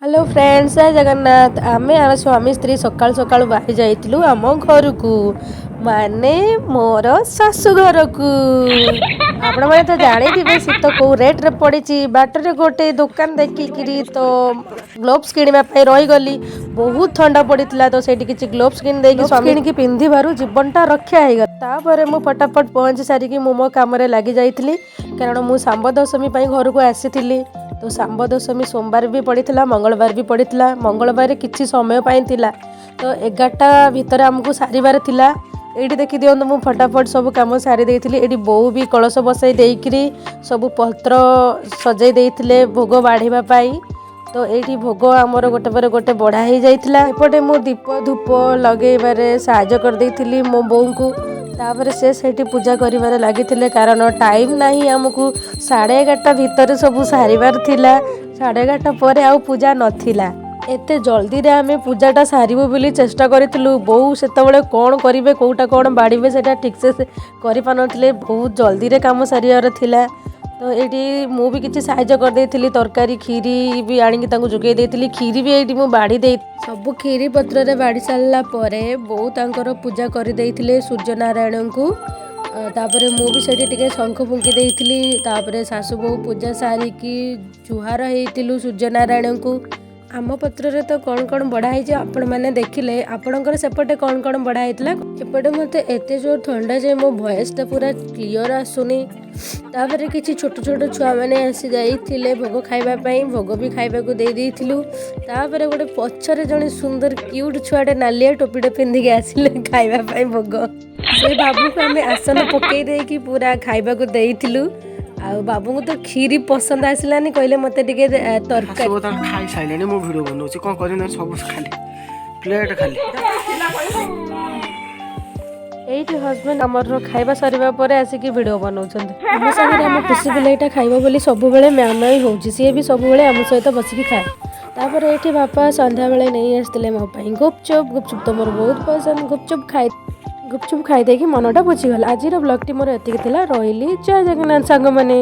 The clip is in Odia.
ହ୍ୟାଲୋ ଫ୍ରେଣ୍ଡସ୍, ଜୟ ଜଗନ୍ନାଥ। ଆମେ ଆମ ସ୍ୱାମୀ ସ୍ତ୍ରୀ ସକାଳୁ ସକାଳୁ ବାହାରି ଯାଇଥିଲୁ ଆମ ଘରକୁ, ମାନେ ମୋର ଶାଶୁ ଘରକୁ। ଆପଣମାନେ ତ ଜାଣିଥିବେ ଶୀତ କେଉଁ ରେଟ୍ରେ ପଡ଼ିଛି। ବାଟରେ ଗୋଟେ ଦୋକାନ ଦେଖିକିରି ତ ଗ୍ଲୋଭ୍ସ କିଣିବା ପାଇଁ ରହିଗଲି। ବହୁତ ଥଣ୍ଡା ପଡ଼ିଥିଲା, ତ ସେଇଠି କିଛି ଗ୍ଲୋଭ୍ସ କିଣି ଦେଇକି ସ୍ୱାମୀ କିଣିକି ପିନ୍ଧିବାରୁ ଜୀବନଟା ରକ୍ଷା ହେଇଗଲା। ତାପରେ ମୁଁ ଫଟାଫଟ ପହଞ୍ଚି ସାରିକି ମୁଁ ମୋ କାମରେ ଲାଗି ଯାଇଥିଲି, କାରଣ ମୁଁ ଶାମ୍ବ ଦଶମୀ ପାଇଁ ଘରକୁ ଆସିଥିଲି। ତ ଶାମ୍ବ ଦଶମୀ ସୋମବାର ବି ପଡ଼ିଥିଲା, ମଙ୍ଗଳବାର ବି ପଡ଼ିଥିଲା। ମଙ୍ଗଳବାର କିଛି ସମୟ ପାଇଁ ଥିଲା, ତ 11ଟା ଭିତରେ ଆମକୁ ସାରିବାର ଥିଲା। ଏଇଠି ଦେଖିଦିଅନ୍ତୁ, ମୁଁ ଫଟାଫଟ ସବୁ କାମ ସାରି ଦେଇଥିଲି। ଏଇଠି ବୋଉ ବି କଳସ ବସାଇ ଦେଇକିରି ସବୁ ପତ୍ର ସଜେଇ ଦେଇଥିଲେ ଭୋଗ ବାଢ଼ିବା ପାଇଁ। ତ ଏଇଠି ଭୋଗ ଆମର ଗୋଟେ ପରେ ଗୋଟେ ବଢ଼ା ହେଇଯାଇଥିଲା। ଏପଟେ ମୁଁ ଦୀପ ଧୂପ ଲଗେଇବାରେ ସାହାଯ୍ୟ କରିଦେଇଥିଲି ମୋ ବୋଉଙ୍କୁ। ତାପରେ ସେ ସେଇଠି ପୂଜା କରିବାରେ ଲାଗିଥିଲେ, କାରଣ ଟାଇମ୍ ନାହିଁ। ଆମକୁ 11:30 ଭିତରେ ସବୁ ସାରିବାର ଥିଲା। 11:30 ପରେ ଆଉ ପୂଜା ନଥିଲା। ଏତେ ଜଲ୍ଦିରେ ଆମେ ପୂଜାଟା ସାରିବୁ ବୋଲି ଚେଷ୍ଟା କରିଥିଲୁ। ବୋଉ ସେତେବେଳେ କ'ଣ କରିବେ, କେଉଁଟା କ'ଣ ବାଢ଼ିବେ, ସେଇଟା ଠିକ୍ସେ ସେ କରିପାରୁନଥିଲେ। ବହୁତ ଜଲ୍ଦିରେ କାମ ସାରିବାର ଥିଲା। ତ ଏଇଠି ମୁଁ ବି କିଛି ସାହାଯ୍ୟ କରିଦେଇଥିଲି। ତରକାରୀ, କ୍ଷୀରି ବି ଆଣିକି ତାଙ୍କୁ ଯୋଗାଇ ଦେଇଥିଲି। କ୍ଷୀରି ବି ଏଇଠି ମୁଁ ବାଢ଼ି ଦେଇ ସବୁ କ୍ଷୀରି ପତ୍ରରେ ବାଢ଼ି ସାରିଲା ପରେ ବୋଉ ତାଙ୍କର ପୂଜା କରିଦେଇଥିଲେ ସୂର୍ଯ୍ୟନାରାୟଣଙ୍କୁ। ତାପରେ ମୁଁ ବି ସେଇଠି ଟିକେ ଶଙ୍ଖ ଫୁଙ୍କି ଦେଇଥିଲି। ତାପରେ ଶାଶୁ ବୋହୂ ପୂଜା ସାରିକି ଜୁହାର ହେଇଥିଲୁ ସୂର୍ଯ୍ୟନାରାୟଣଙ୍କୁ। ଆମ ପତ୍ରରେ ତ କ'ଣ କ'ଣ ବଢ଼ା ହେଇଛି ଆପଣମାନେ ଦେଖିଲେ। ଆପଣଙ୍କର ସେପଟେ କ'ଣ କ'ଣ ବଢ଼ା ହେଇଥିଲା? ଏପଟେ ମୋତେ ଏତେ ଜୋର ଥଣ୍ଡା ଯେ ମୋ ଭଏସ୍ଟା ପୁରା କ୍ଲିଅର୍ ଆସୁନି। ତାପରେ କିଛି ଛୋଟ ଛୋଟ ଛୁଆମାନେ ଆସି ଯାଇଥିଲେ ଭୋଗ ଖାଇବା ପାଇଁ। ଭୋଗ ବି ଖାଇବାକୁ ଦେଇ ଦେଇଥିଲୁ। ତାପରେ ଗୋଟେ ପଛରେ ଜଣେ ସୁନ୍ଦର କ୍ୟୁଟ୍ ଛୁଆଟେ ନାଲିଆ ଟୋପିଟେ ପିନ୍ଧିକି ଆସିଲେ ଖାଇବା ପାଇଁ ଭୋଗ। ସେ ବାବୁକୁ ଆମେ ଆସନ ପକେଇ ଦେଇକି ପୁରା ଖାଇବାକୁ ଦେଇଥିଲୁ। ଆଉ ବାବୁଙ୍କୁ ତ କ୍ଷୀରି ପସନ୍ଦ ଆସିଲାନି, କହିଲେ ମୋତେ ଟିକେ ତରକାରୀ। ସବୁ ତାଙ୍କ ଖାଇ ସାରିଲେଣି, ମୁଁ ଭିଡ଼ିଓ ବନଉଛି। କ'ଣ କରିବି ନା, ସବୁ ଖାଲି ପ୍ଲେଟ୍ ଖାଲି। ଏଇଠି ହଜବେଣ୍ଡ ଆମର ଖାଇବା ସରିବା ପରେ ଆସିକି ଭିଡ଼ିଓ ବନଉଛନ୍ତି। ଆମ ସାଙ୍ଗରେ ଆମ ଖୁସି ବିଲେଇଟା ଖାଇବ ବୋଲି ସବୁବେଳେ ମ୍ୟାଁ ମ୍ୟାଁ ହେଉଛି। ସିଏ ବି ସବୁବେଳେ ଆମ ସହିତ ବସିକି ଖାଏ। ତାପରେ ଏଇଠି ବାପା ସନ୍ଧ୍ୟାବେଳେ ନେଇ ଆସିଥିଲେ ମୋ ପାଇଁ ଗୁପଚୁପ୍। ଗୁପଚୁପ୍ ତ ମୋର ବହୁତ ପସନ୍ଦ। ଗୁପଚୁପ୍ ଖାଇ ଦେଇକି ମନଟା ବୁଝିଗଲା। ଆଜିର ବ୍ଲଗ୍ଟି ମୋର ଏତିକି ଥିଲା। ରହିଲି, ଜୟ ଜଗନ୍ନାଥ ସାଙ୍ଗମାନେ।